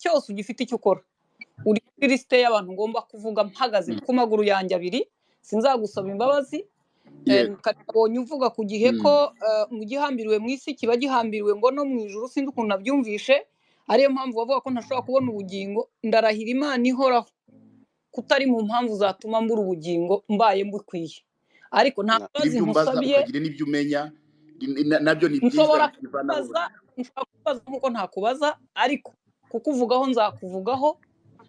cyose ugifite icyo ukora, uri kuri lisite y'abantu ngomba kuvuga mpagaze ku maguru yanjye abiri, sinzagusaba imbabazi. Yego. Nabonye uvuga ku gihe ko mu gihambiriwe mu isi kiba gihambiriwe ngo no mu ijuru, sinzi ukuntu nabyumvishe, ariyo mpamvu bavuga ko ntashobora kubona ubugingo. Ndarahira Imana ihoraho kutari mu mpamvu zatuma mbura ubugingo mbaye mbukwiye, ariko nta mbabazi Ibyo umbaza nkusabye. ukagira n'ibyo umenya, nabyo ni byiza, Nshobora bivanaho. kubaza, nshobora kubaza nkuko ntakubaza, ariko kukuvugaho nzakuvugaho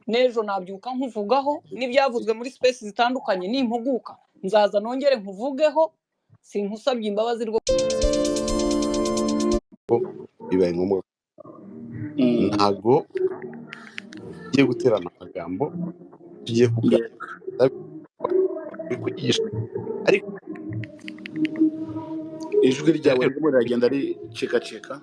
n'ejo nabyuka nkuvugaho, n'ibyavuzwe muri space zitandukanye nimpuguka nzaza nongere nkuvugeho, sinkusabye imbabazi rwose. Bibaye ngombwa, ntago tugiye guterana amagambo, tugiye kuganira kwigisha, ariko Ijwi ryawe ririmo riragenda ricikacika.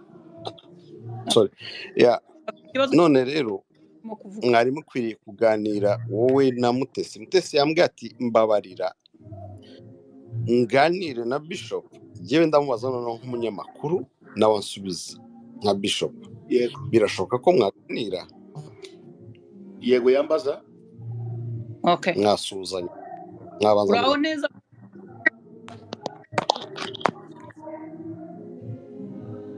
Sorry. Yeah. Ikibazo None rero kirimo kuvuga. Mwari mukwiriye kuganira wowe na Mutesi. Mutesi yambwiye ati mbabarira nganire na Bishop, njyewe ndamubaza noneho nk'umunyamakuru nawe ansubiza nka Bishop. Yego. Birashoboka ko mwaganira? Yego, yambaza. Okay. Mwasuhuzanya, mwabanza Uraho neza.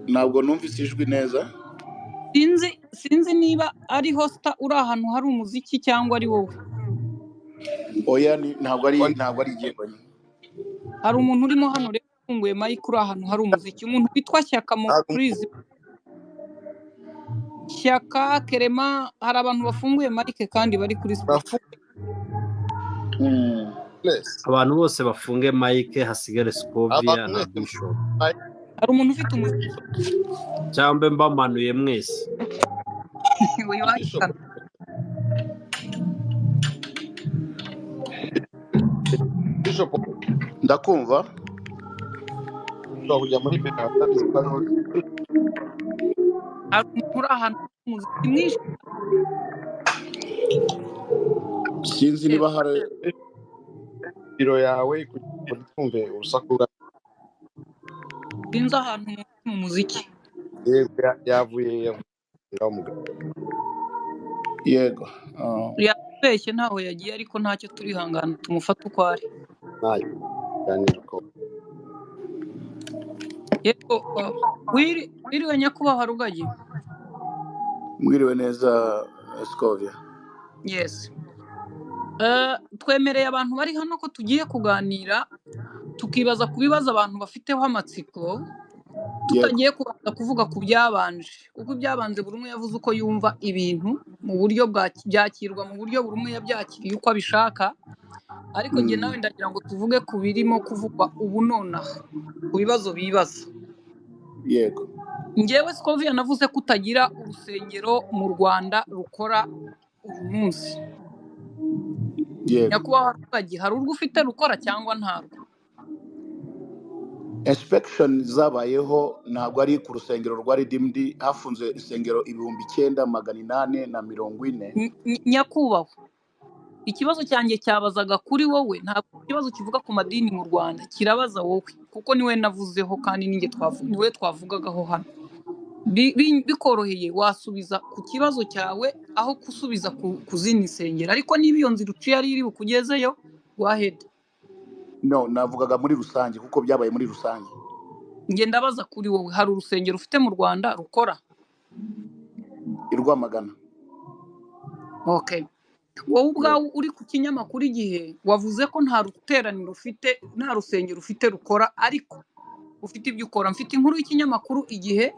Ntabwo numvise ijwi neza. Sinzi niba ari hosta uri ahantu hari umuziki cyangwa ari wowe. Oya, ntabwo ari igihembo. Hari umuntu urimo hano rero ufunguye mic uri ahantu hari umuziki, umuntu witwa Shyaka Mukurizi, Shyaka Kerema, hari abantu bafunguye mic kandi bari kuri space. Abantu bose bafunge mic, hasigare Scovia na Bishop. Hari umuntu ufite umuziki. Cyangwa mbamanuye mwese. Wiwahitana. Bishop, Ndakumva. Ushobora kujya muri biro. Hari umuntu uri ahantu hari umuziki mwinshi. Sinzi niba hari biro yawe kugira ngo twumve urusaku rwa. Sinzi ahantu mu muziki. Yego, yavuye ngaho mugabo. Yego. Yabeshye ntaho yagiye, ariko ntacyo, turihangana tumufate uko ari. Ntayo ganira uko. Yego, wiriwe nyakubahwa Rugagi. Mwiriwe neza Scovia. Yes. Twemereye abantu bari hano ko tugiye kuganira tukibaza ku bibazo abantu bafiteho amatsiko, tutagiye kubanza kuvuga ku byabanje, kuko ibyabanje buri umwe yavuze uko yumva ibintu mu buryo byakirwa mu buryo buri umwe yabyakiriye uko abishaka, ariko njye nawe ndagira ngo tuvuge ku birimo kuvugwa ubu nonaha, ku bibazo bibaza. Yego. Njyewe Scovia navuze ko utagira urusengero mu Rwanda rukora uyu munsi. Yego. Nyakubahwa Rugagi, hari urwo ufite rukora cyangwa ntarwo? Inspection zabayeho ntabwo ari ku rusengero rwa Redeemed, hafunze insengero 9840. Nyakubahwa, ikibazo cyanjye cyabazaga kuri wowe, ntabwo ikibazo kivuga ku madini mu Rwanda, kirabaza wowe kuko niwe navuzeho kandi ninjye niwe twavugagaho hano. Bikoroheye wasubiza ku kibazo cyawe aho gusubiza ku zindi nsengero, ariko niba iyo nzira uciye ari iri bukugezeyo, go ahead. No, navugaga muri rusange kuko byabaye muri rusange. Njye ndabaza kuri wowe, hari urusengero ufite mu Rwanda rukora? I Rwamagana. Okay. Wowe ubwawe uri ku kinyamakuru Igihe wavuze ko nta ruteraniro ufite, nta rusengero ufite rukora, ariko ufite ibyo ukora. Mfite inkuru y'ikinyamakuru Igihe.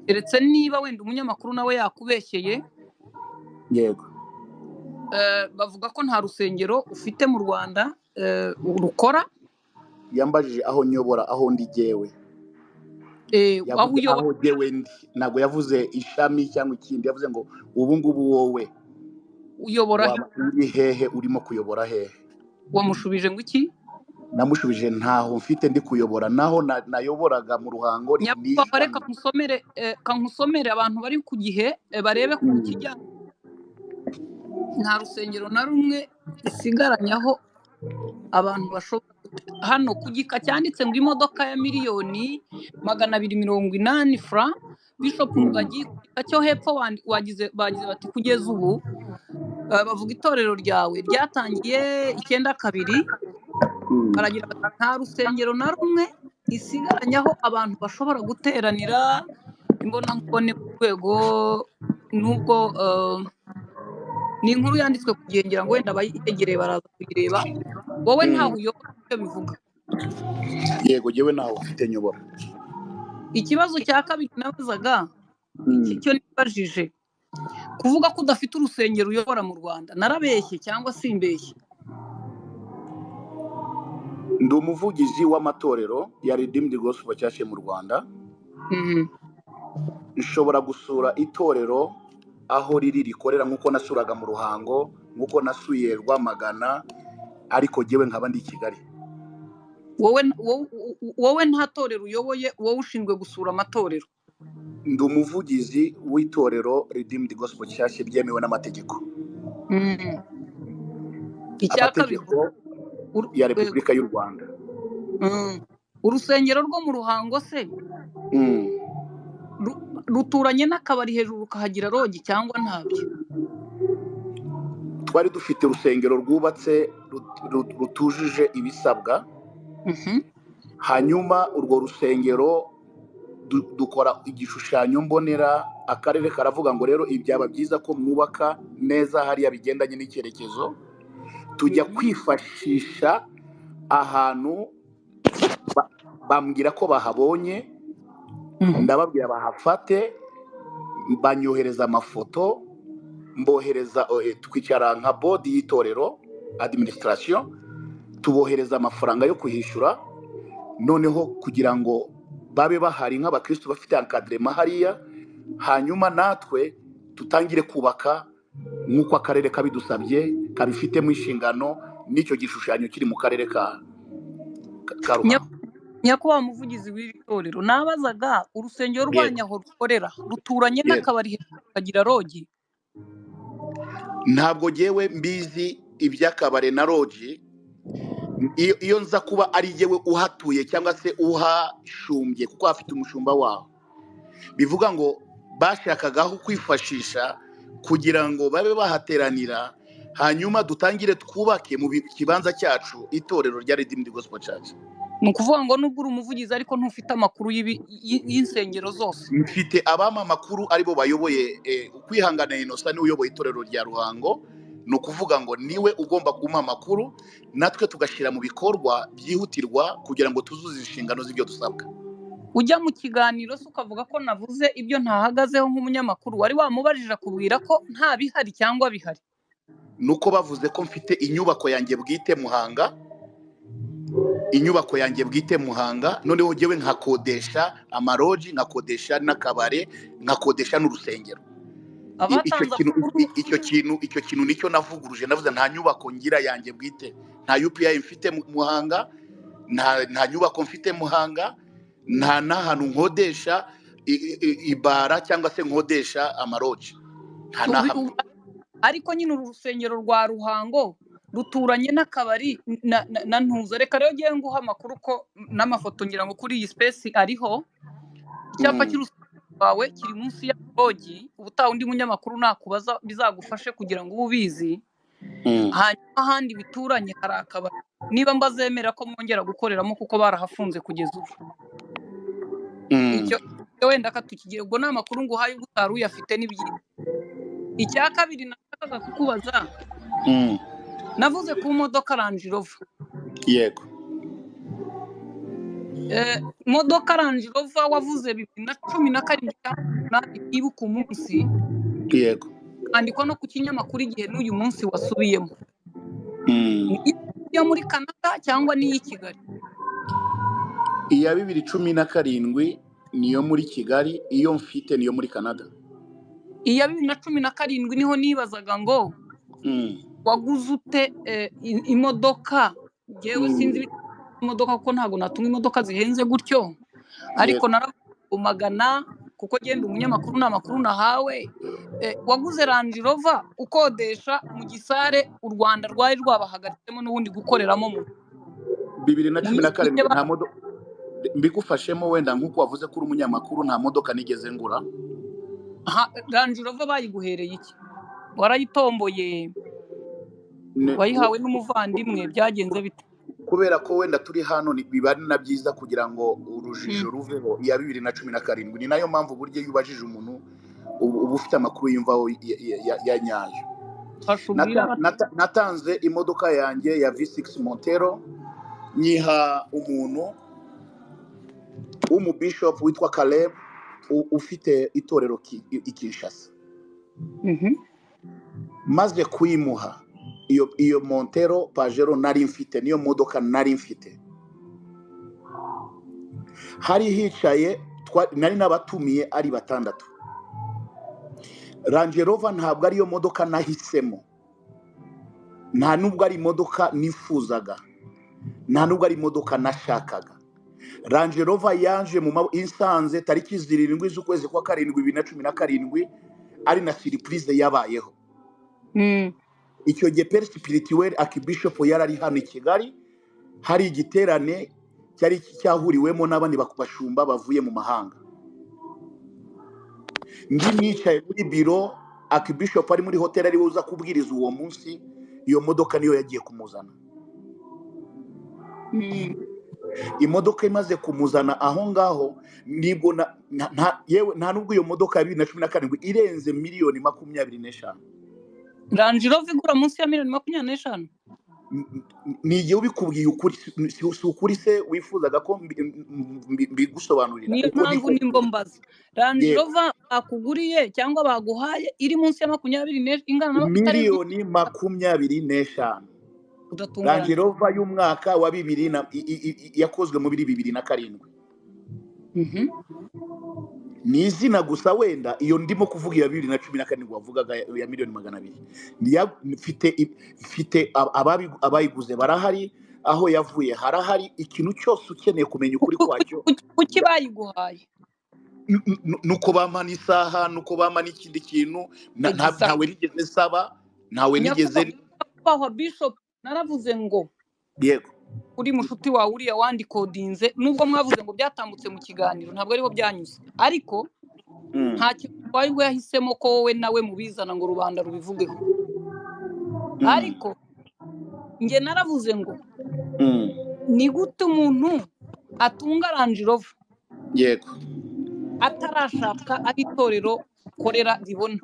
Keretse niba wenda umunyamakuru nawe yakubeshyeye. Yego. Bavuga ko nta rusengero ufite mu Rwanda rukora. Yambajije aho nyobora, aho ndi jyewe. Aho Yavuze uyobora. aho jyewe ndi, ntabwo yavuze ishami cyangwa ikindi, yavuze ngo ubu ngubu wowe uyobora he? Waba uri hehe, urimo kuyobora hehe? Wamushubije ngo iki? Namushubije ntaho mfite ndi kuyobora, naho nayoboraga mu Ruhango ni Nyakubahwa, reka ishami. nkusomere abantu bari ku gihe, barebe ku kijyanye. Nta rusengero na rumwe isigaranyaho abantu bashobora hano ku gika cyanditse ngo imodoka ya 280,000,000 francs Bishop Rugagi ku gika cyo hepfo wagize bagize bati kugeza ubu bavuga itorero ryawe ryatangiye 92, baragira bati nta rusengero na rumwe isigaranye aho abantu bashobora guteranira imbonankubone ku rwego, nubwo ni inkuru yanditswe kugira ngo wenda abayegereye baraza kuyireba. Wowe ntaho uyobora icyo bivuga? Yego, jyewe ntaho ufite nyobora. Ikibazo cya kabiri nabazaga, icyo nibajije, kuvuga ko udafite urusengero uyobora mu Rwanda, narabeshye cyangwa simbeshye? Ndi umuvugizi w'amatorero ya Redeemed Gospel Church mu Rwanda. Nshobora gusura itorero aho riri rikorera, nk'uko nasuraga mu Ruhango, nk'uko nasuye Rwamagana, ariko jyewe nkaba ndi i Kigali. Wowe nta torero uyoboye, wowe ushinzwe gusura amatorero? Ndi umuvugizi w'itorero Redeemed Gospel Church byemewe n'amategeko. Icya kabiri, Amategeko ya Repubulika y'u Rwanda. Urusengero rwo mu Ruhango se ruturanye n'akabari hejuru rukahagira rogi cyangwa ntabyo? Twari dufite urusengero rwubatse rutujuje ibisabwa. Hanyuma urwo rusengero dukora igishushanyo mbonera, akarere karavuga ngo rero ibyaba byiza ko mwubaka neza hariya bigendanye n'icyerekezo. Tujya kwifashisha ahantu bambwira ko bahabonye, ndababwira bahafate, banyohereza amafoto, mbohereza, twicara nka bodi y'itorero administration, tubohereza amafaranga yo kuhishyura, noneho kugira ngo babe bahari nk'abakristo bafite encadrement hariya, hanyuma natwe tutangire kubaka nk'uko akarere kabidusabye, kabifitemo inshingano, n'icyo gishushanyo kiri mu karere ka Ruhango. Nyakubahwa muvugizi w'iri torero, nabazaga urusengero rwanyu aho rukorera ruturanye n'akabari kagira rogi? Ntabwo jyewe mbizi iby'akabare na rogi. Iyo nza kuba ari jyewe uhatuye cyangwa se uhashumbye, kuko hafite umushumba waho, bivuga ngo bashakagaho kwifashisha kugira ngo babe bahateranira, hanyuma dutangire twubake mu kibanza cyacu itorero rya Redeemed Gospel Church. Ni ukuvuga ngo nubwo uri umuvugizi ariko ntufite amakuru y'insengero zose? Mfite abama amakuru aribo bayoboye. Ukwihangana Innocent niwe uyoboye itorero rya Ruhango, ni ukuvuga ngo niwe ugomba kumpa amakuru, natwe tugashyira mu bikorwa byihutirwa kugira ngo tuzuze inshingano z'ibyo dusabwa. Ujya mu kiganiro se ukavuga ko navuze ibyo ntahagazeho nk'umunyamakuru, wari wamubajije akubwira ko nta bihari cyangwa bihari? Nuko bavuze ko mfite inyubako yanjye bwite Muhanga, inyubako yanjye bwite Muhanga, noneho jyewe nkakodesha amaroji, nkakodesha n'akabare, nkakodesha n'urusengero. Icyo kintu nicyo navuguruje, navuze nta nyubako ngira yanjye bwite, nta UPI mfite Muhanga, nta nyubako mfite Muhanga, nta n'ahantu nkodesha ibara cyangwa se nkodesha amaroji, nta n'ahamwe. Ariko nyine uru rusengero rwa Ruhango ruturanye n'akabari na Ntuza. Reka rero ngiye nguha amakuru ko n'amafoto ngira ngo kuri iyi space ariho. Icyapa cy'urusengero rwawe kiri munsi ya rogi, ubutaha undi munyamakuru nakubaza bizagufashe kugira ngo ube ubizi. Hanyuma ahandi bituranye hari akabari, niba mbazemera ko mwongera gukoreramo kuko barahafunze kugeza ubu. Icyo wenda katukigira ubwo ni amakuru nguhaye ubwo utari uyafite n'ibyiza. Icya kabiri nashakaga kukubaza, navuze ku modoka Range Rover. Yego. Modoka Range Rover wavuze 2017 ibuka umunsi. Yego. Andikwa no ku kinyamakuru Igihe n'uyu munsi wasubiyemo. Iyo muri Canada cyangwa ni i Kigali? Iya 2017 niyo muri Kigali, iyo mfite niyo muri Canada. Iya 2017 niho nibazaga ngo waguze ute imodoka? Jewe sinzi imodoka kuko ntago natunga imodoka zihenze gutyo, ariko naragumagana kuko genda umunyamakuru n'amakuru nahawe. Waguze Range Rover ukodesha mu gisare u Rwanda rwari rwabahagaritsemo n'ubundi gukoreramo mu 2017 nta modoka Mbigufashemo wenda, nk'uko wavuze ko uri umunyamakuru, nta modoka nigeze ngura. Aha Range Rover bayiguhereye iki? Warayitomboye? Wayihawe n'umuvandimwe? Byagenze bite? Kubera ko wenda turi hano, biba ari na byiza kugira ngo urujijo ruveho. Iya 2017, ni nayo mpamvu burya iyo ubajije umuntu uba ufite amakuru yumvaho ya nyayo. Fasha ubwire Natanze imodoka yanjye ya V6 Montero, nyiha umuntu w'umubishop witwa Caleb, ufite itorero i Kinshasa. Maze kuyimuha, iyo Montero Pajero nari mfite, niyo modoka nari mfite. Hari hicaye nari nabatumiye ari batandatu. Range Rover ntabwo ariyo modoka nahisemo, nta nubwo ari imodoka nifuzaga, nta nubwo ari imodoka nashakaga. Range Rover yaje mu insanze tariki 7 z'ukwezi kwa karindwi 2017, ari na surprise yabayeho. Icyo gihe Père Spirituel Archbishop yari ari hano i Kigali, hari igiterane cyari cyahuriwemo n'abandi bashumba bavuye mu mahanga. Ndi nicaye muri biro, Archbishop ari muri hoteli, ariwe uza kubwiriza uwo munsi. Iyo modoka niyo yagiye kumuzana. Imodoka imaze kumuzana aho ngaho, nibwo yewe nta nubwo iyo modoka ya 2017 irenze miliyoni 25. Range Rover igura munsi ya miliyoni 25? Ni igihe ubikubwiye ukuri, si ukuri se wifuzaga ko mbigusobanurira? Niyo Uko mpamvu niko nimbo mbaza, Range Yego. Rover bakuguriye cyangwa baguhaye iri munsi ya makumyabiri ingana na itarenze miliyoni 25. Udatunguranye. Range Rover y'umwaka wa bibiri na yakozwe muri 2007. Ni izina gusa wenda iyo ndimo kuvuga iya 2017 wavugaga ya miliyoni 200. Mfite abayiguze barahari, aho yavuye harahari, ikintu cyose ukeneye kumenya ukuri kwacyo. Kuki bayiguhaye? Nuko bampa n'isaha, nuko bampa n'ikindi kintu, ntawe nigeze nsaba, ntawe nigeze. Nyakubahwa Bishop, naravuze ngo Yego. uri mushuti wawe uriya wandikodinze, nubwo mwavuze ngo byatambutse mu kiganiro, ntabwo ariho byanyuze, ariko nta kintu utwaye ubwo yahisemo ko wowe nawe mubizana ngo rubanda rubivugeho. Ariko njye naravuze ngo ni gute umuntu atunga Range Rover atarashaka aho itorero korera ribona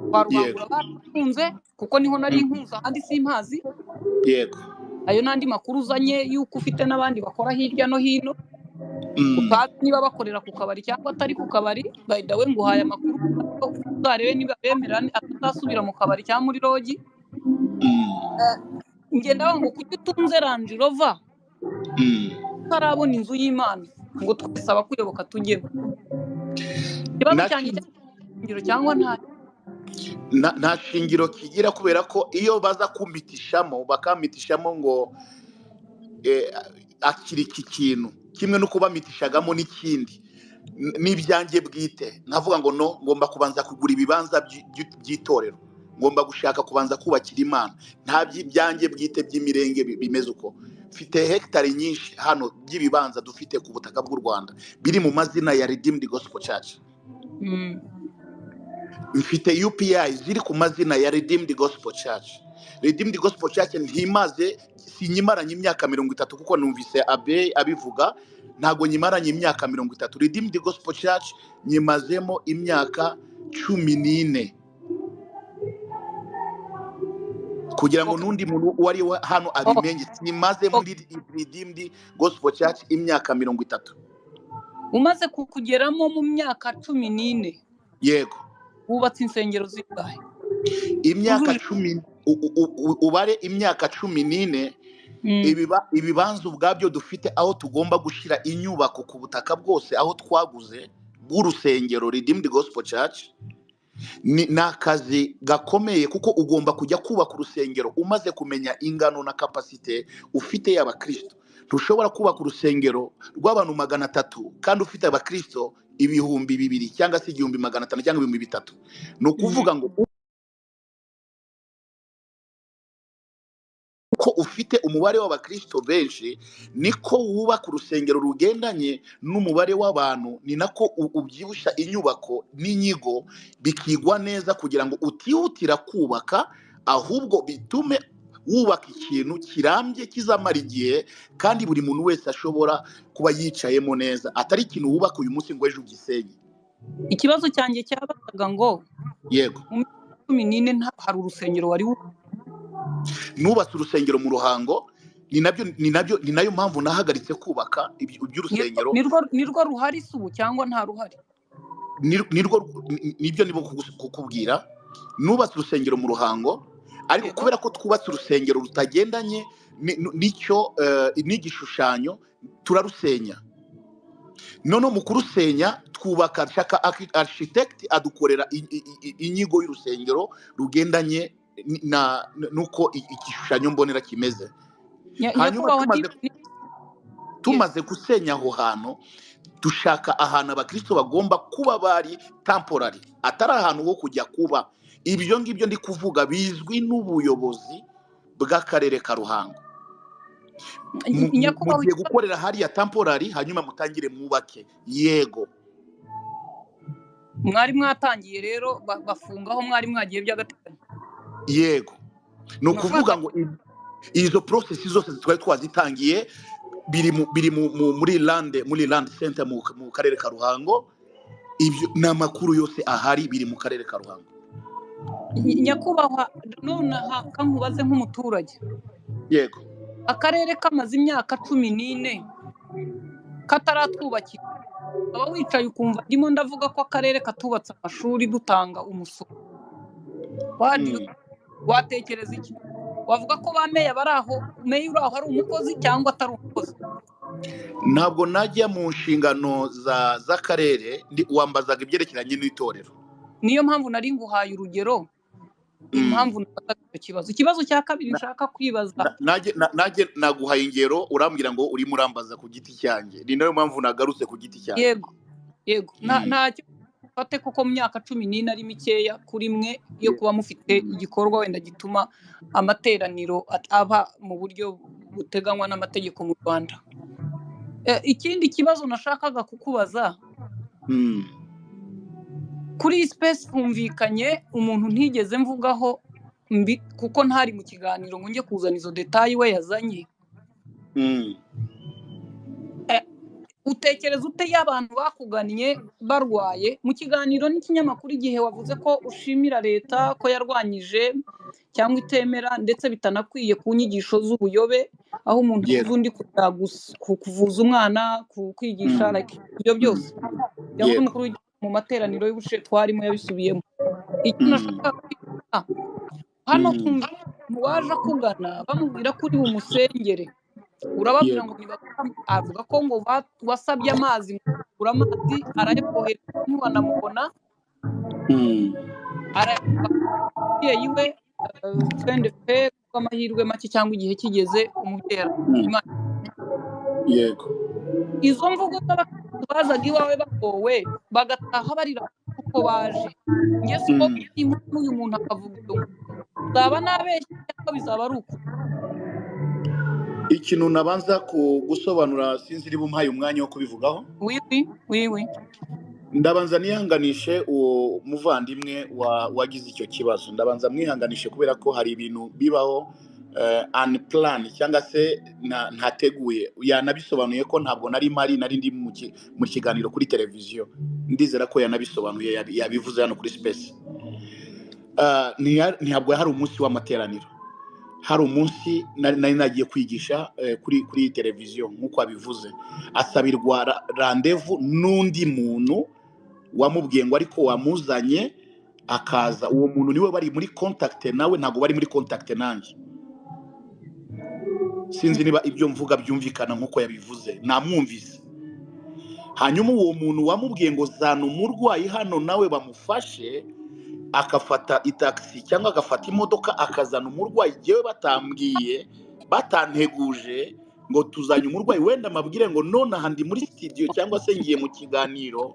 kwa Rubangura barakunze, kuko niho nari nkuza, ahandi simpazi. Ayo n'andi makuru uzanye y'uko ufite n'abandi bakora hirya no hino, utazi niba bakorera ku kabari cyangwa atari ku kabari. By the way, nguhaye amakuru, uzarebe niba bemera atazasubira mu kabari cyangwa muri lodge. Ngenda ngo kuki utunze Range Rover utarabona inzu y'Imana ngo twese abakuyoboka tujyemo? Ikibazo cyanjye cyangwa cyangwa nta Nta shingiro kigira, kubera ko iyo baza kumpitishamo, bakampitishamo ngo akira iki kintu kimwe no kubamitishagamo n'ikindi n'ibyanjye bwite, nkavuga ngo no ngomba kubanza kugura ibibanza by'itorero, ngomba gushaka kubanza kubakira Imana, nta by'ibyanjye bwite by'imirenge bimeze uko. Mfite hegitari nyinshi hano by'ibibanza dufite ku butaka bw'u Rwanda biri mu mazina ya Redeemed Gospel Church. Mfite UPI ziri ku mazina ya Redeemed Gospel Church. Redeemed Gospel Church ntimaze, sinyimaranye imyaka 30, kuko numvise abe abivuga, ntabwo nyimaranye imyaka 30. Redeemed Gospel Church nyimazemo imyaka 14, kugira ngo n'undi muntu uwo ari we hano abimenye, sinyimaze muri Redeemed Gospel Church imyaka 30. Umaze kugeramo mu myaka 14? Yego. Wubatse insengero zingahe? Imyaka 10, ubare imyaka 14. Ibibanza ubwabyo dufite aho tugomba gushyira inyubako ku butaka bwose aho twaguze bw'urusengero Redeemed Gospel Church, ni akazi gakomeye, kuko ugomba kujya kubaka urusengero umaze kumenya ingano na kapasite ufite y'abakristo. Ntushobora kubaka urusengero rw'abantu 300 kandi ufite abakristo 2000 cyangwa se 1500 cyangwa 3000. Ni ukuvuga ngo uko ufite umubare w'abakristo benshi, niko wubaka urusengero rugendanye n'umubare w'abantu, ni nako ubyibushya inyubako n'inyigo bikigwa neza kugira ngo utihutira kubaka, ahubwo bitume wubaka ikintu kirambye kizamara igihe, kandi buri muntu wese ashobora kuba yicayemo neza, atari ikintu wubaka uyu munsi ngo ejo ugisenye. Ikibazo cyanjye cyabazaga ngo Yego, mu myaka 14 hari urusengero wari nubatse urusengero mu Ruhango, ni nabyo ni nabyo ni nayo mpamvu nahagaritse kubaka iby'urusengero. Nirwo ruhari se ubu cyangwa nta ruhari? Nirwo nibyo nibo kukubwira. Nubatse urusengero mu Ruhango, ariko kubera ko twubatse urusengero rutagendanye n'icyo n'igishushanyo, turarusenya. None mu kurusenya twubaka shaka architect adukorera inyigo y'urusengero rugendanye na nuko igishushanyo mbonera kimeze. Hanyuma Nyakubahwa, tumaze gusenya aho hantu, dushaka ahantu abakristo bagomba kuba bari temporary, atari ahantu ho kujya kuba. Ibyo ngibyo ndi kuvuga bizwi n'ubuyobozi bw'akarere ka Ruhango. Nyakubahwa, Mugiye gukorera hariya temporary, hanyuma mutangire mwubake. Yego, mwari mwatangiye rero bafungaho mwari mwagiye by'agateganyo. Yego, ni ukuvuga ngo izo process zose twari twazitangiye, biri muri land center mu karere ka Ruhango. Ibyo ni amakuru yose ahari, biri mu karere ka Ruhango. Nyakubahwa, nonaha kankubaze nk'umuturage. Yego, akarere kamaze imyaka 14 kataratwubakira, aba wicaye ukumva ndimo ndavuga ko akarere katubatse amashuri dutanga umusoro, watekereza iki? Wavuga ko ba meya bari aho, meya uri aho ari umukozi cyangwa atari umukozi? Ntabwo najya mu nshingano z'akarere, wambazaga ibyerekeranye n'itorero. Niyo mpamvu nari nguhaye urugero, impamvu nabazaga icyo kibazo. Ikibazo cya kabiri nshaka kwibaza, Najye naguhaye ingero, urambwira ngo urimo urambaza ku giti cyanjye, ni nayo mpamvu nagarutse ku giti cyanjye. Yego yego, ntacyo mfate kuko mu myaka 14 ari mikeya kuri mwe yo kuba mufite igikorwa wenda gituma amateraniro aba mu buryo buteganywa n'amategeko mu Rwanda. Ikindi kibazo nashakaga kukubaza, kuri iyi space humvikanye umuntu ntigeze mvugaho mbi, kuko ntari mu kiganiro ngo njye kuzana izo detail we yazanye. Utekereza ute iyo abantu bakugannye barwaye? Mu kiganiro n'ikinyamakuru Igihe wavuze ko ushimira leta ko yarwanyije cyangwa itemera ndetse bitanakwiye ku nyigisho z'ubuyobe, aho umuntu avuza undi kuvuza umwana, kwigisha, ibyo byose. Yavuze umukuru w'igihugu mu materaniro y'ubushe twarimo yabisubiyemo. Icyo nashaka kwibaza hano, twumva waje akugana bamubwira ko uri bumusengere, urababwira ngo avuga ko ngo wasabye amazi, ugura amazi arayakohereza ntiwanamubona, umubyeyi we twende pe amahirwe make cyangwa igihe kigeze umubyeyi arapfa. Yego, izo mvugo z'abakristo bazaga iwawe bagowe bagataha barira kuko baje, njye siko uyu muntu akavuga ibyo nzaba nabeshye cyangwa bizaba ari uko. Ikintu nabanza gusobanura, sinzi niba umpaye umwanya wo kubivugaho. Wiwi. Ndabanza nihanganishe uwo muvandimwe wagize icyo kibazo. Ndabanza mwihanganishe kubera ko hari ibintu bibaho unplanned cyangwa se ntateguye. Yanabisobanuye ko ntabwo nari mari, nari ndi mu kiganiro kuri televiziyo. Ndizera ko yanabisobanuye, yabivuze hano kuri space. Ntabwo hari umunsi w'amateraniro, hari umunsi nari nagiye kwigisha kuri televiziyo nk'uko abivuze, asabirwa rendez-vous n'undi muntu wamubwiye ngo ariko wamuzanye akaza. Uwo muntu niwe bari muri contact nawe, ntabwo bari muri contact nanjye. Sinzi niba ibyo mvuga byumvikana nk'uko yabivuze, namwumvise. Hanyuma uwo muntu wamubwiye ngo zana umurwayi hano nawe bamufashe, akafata itaxi cyangwa agafata imodoka akazana umurwayi, jewe batambwiye, batanteguje ngo tuzanye umurwayi, wenda amabwire ngo none aha ndi muri studio cyangwa se ngiye mu kiganiro,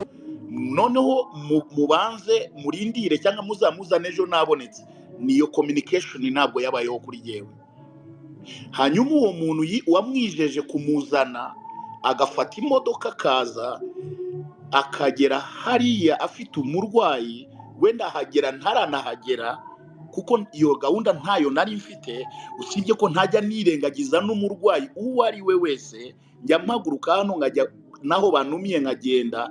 noneho mubanze murindire cyangwa muzamuzane ejo nabonetse. Niyo communication ntabwo yabayeho kuri jewe. Hanyuma uwo muntu wamwijeje kumuzana agafata imodoka akaza akagera hariya afite umurwayi, wenda ahagera ntaranahagera kuko iyo gahunda ntayo nari mfite, usibye ko ntajya nirengagiza n'umurwayi uwo ari we wese, njya mpaguruka hano nkajya naho bantumiye nkagenda.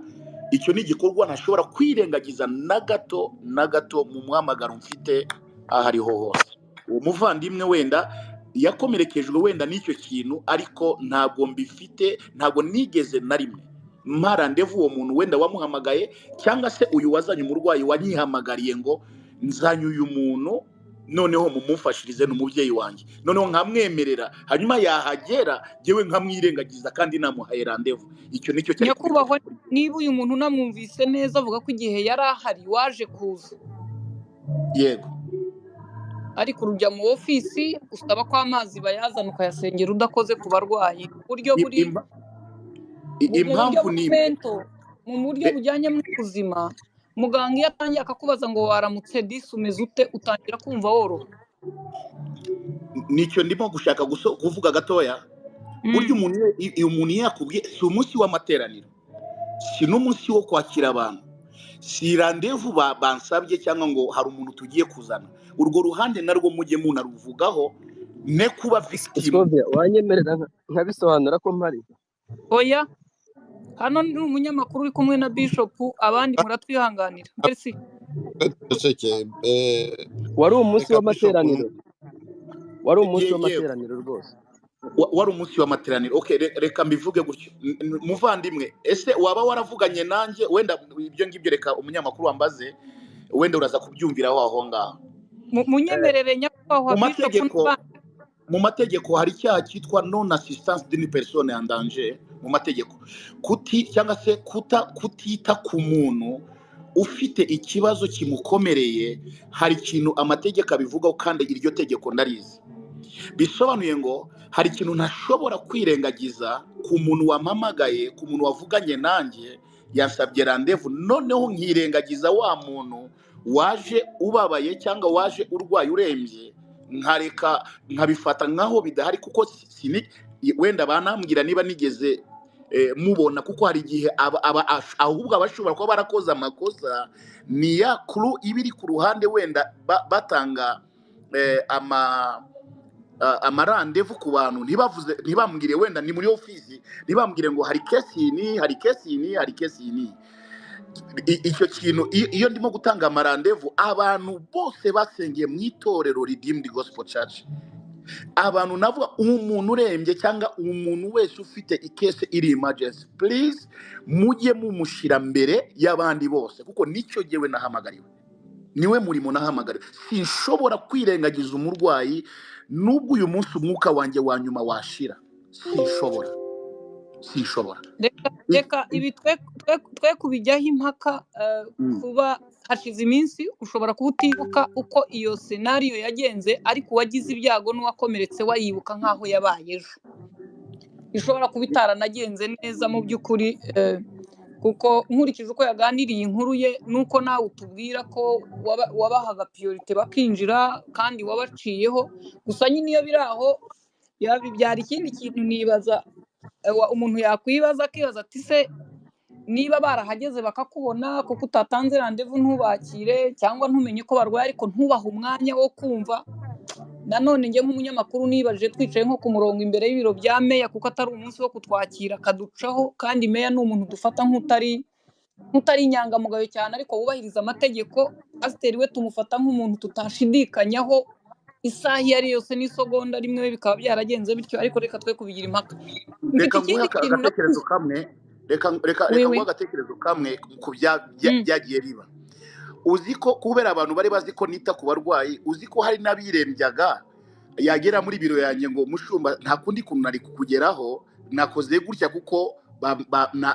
Icyo ni igikorwa ntashobora kwirengagiza na gato na gato mu muhamagaro mfite aho ariho hose. Uwo muvandimwe wenda yakomerekejwe wenda n'icyo kintu, ariko ntabwo mbifite, ntabwo nigeze na rimwe mpa randevu uwo muntu wenda wamuhamagaye, cyangwa se uyu wazanye umurwayi wanyihamagariye ngo nzanye uyu muntu noneho mumufashirize, ni umubyeyi wanjye, noneho nkamwemerera, hanyuma yahagera njyewe nkamwirengagiza kandi namuhaye randevu. Icyo nicyo cyari Nyakubahwa, kubikora. niba uyu muntu unamwumvise neza avuga ko igihe yari ahari waje kuza, Yego. ariko urujya mu ofisi usaba ko amazi bayazana ukayasengera udakoze ku barwayi, mu buryo buri mu buryo Impamvu buri ni imwe. mento, mu buryo bujyanye n'ubuzima. Muganga iyo atangiye akakubaza ngo waramutse disi umeze ute, utangira kumva woroha. Nicyo ndimo gushaka kuvuga gatoya. Burya umuntu iyo yakubwiye, si umunsi w'amateraniro, si n'umunsi wo kwakira abantu, si randevu bansabye cyangwa ngo hari umuntu tugiye kuzana, urwo ruhande narwo mujye munaruvugaho, ne kuba victim. Scovia, wanyemerera nkabisobanura ko mpari? Oya, hano ni umunyamakuru uri kumwe na Bishop, abandi muratwihanganira. Merci. Ceceke, Wari umunsi reka Bishop w'amateraniro, wari umunsi Yego. w'amateraniro rwose. Wari umunsi w'amateraniro. Okay, reka mbivuge gutyo. Muvandimwe, ese waba waravuganye nanjye? Wenda ibyo ngibyo reka umunyamakuru wambaze, wenda uraza kubyumviraho aho ngaho. Munyemerere nyakubahwa Mu Bishop mategeko, n'abandi. mu mategeko hari icyaha cyitwa non assistance d'une personne en danger. Mu mategeko, kuti cyangwa se kutita ku muntu ufite ikibazo kimukomereye, hari ikintu amategeko abivugaho, kandi iryo tegeko ndarizi. Bisobanuye ngo hari ikintu ntashobora kwirengagiza ku muntu wampamagaye, ku muntu wavuganye nanjye yansabye randevu, noneho nkirengagiza wa muntu waje ubabaye cyangwa waje urwaye urembye, nkareka nkabifata nkaho bidahari, kuko wenda banambwira niba nigeze mubona, kuko hari igihe ahubwo abashobora kuba barakoze amakosa ni ya kuru iba iri ku ruhande, wenda batanga amarandevu ku bantu, ntibavuze, ntibambwire wenda ni muri ofisi, ntibambwire ngo hari kesi ni, hari kesi ni, hari kesi ni. Icyo kintu iyo ndimo gutanga amarandevu, abantu bose basengeye mu itorero Redeemed Gospel Church, abantu navuga umuntu urembye cyangwa umuntu wese ufite ikese iri emergency, please mujye mumushyira mbere y'abandi bose, kuko nicyo jyewe nahamagariwe, niwe murimo nahamagariwe. Sinshobora kwirengagiza umurwayi nubwo uyu munsi umwuka wanjye wa nyuma washira, sinshobora, sinshobora. Reka ibi twe kubijyaho impaka, kuba hashize iminsi ushobora kuba utibuka uko iyo scenario yagenze, ariko uwagize ibyago n'uwakomeretse wayibuka nk'aho yabaye ejo. Ishobora kuba itaranagenze neza mu by'ukuri, kuko nkurikije uko yaganiriye inkuru ye, nuko nawe utubwira ko wabahaga priorite bakinjira kandi wabaciyeho. Gusa nyine iyo biri aho yabibyara ikindi kintu nibaza, umuntu yakwibaza akibaza ati se niba barahageze bakakubona kuko utatanze randevu ntubakire cyangwa ntumenye ko barwaye ariko ntubahe umwanya wo kumva. Nanone njye nk'umunyamakuru nibaje twicaye nko ku murongo imbere y'ibiro bya meya, kuko atari umunsi wo kutwakira akaducaho, kandi meya ni umuntu dufata nk'utari inyangamugayo cyane ariko wubahiriza amategeko. Pasiteri we tumufata nk'umuntu tutashidikanyaho isaha iyo ari yose n'isegonda rimwe, we bikaba byaragenze bityo, ariko reka twe kubigira impaka. Mfite Reka nguhe ikindi kintu agatekerezo nakuze. kamwe, reka Oui, nguhe oui. agatekerezo kamwe ku byagiye biba. Uzi ko kubera abantu bari bazi ko nita ku barwayi, uzi ko hari n'abirembyaga yagera muri biro yanjye ngo mushumba nta kundi kuntu nari kukugeraho, nakoze gutya kuko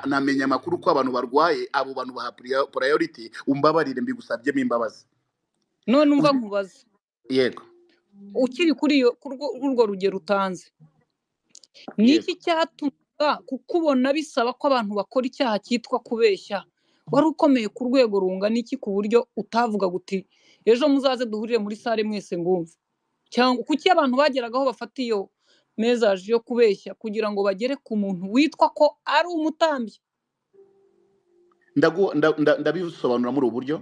namenya amakuru ko abantu barwaye, abo bantu baha priority, umbabarire mbigusabyemo imbabazi. None umva nkubaze. Yego. Ukiri kuri iyo, kurwo rugero utanze, ni iki cyatuma kukubona bisaba ko abantu bakora icyaha cyitwa kubeshya? Wari ukomeye ku rwego rungana iki ku buryo utavuga guti ejo muzaze duhurire muri sale mwese ngumve? Cyangwa kuki abantu bageragaho bafata iyo mezaje yo kubeshya kugira ngo bagere ku muntu witwa ko ari umutambyi? Ndabisobanura muri ubu buryo.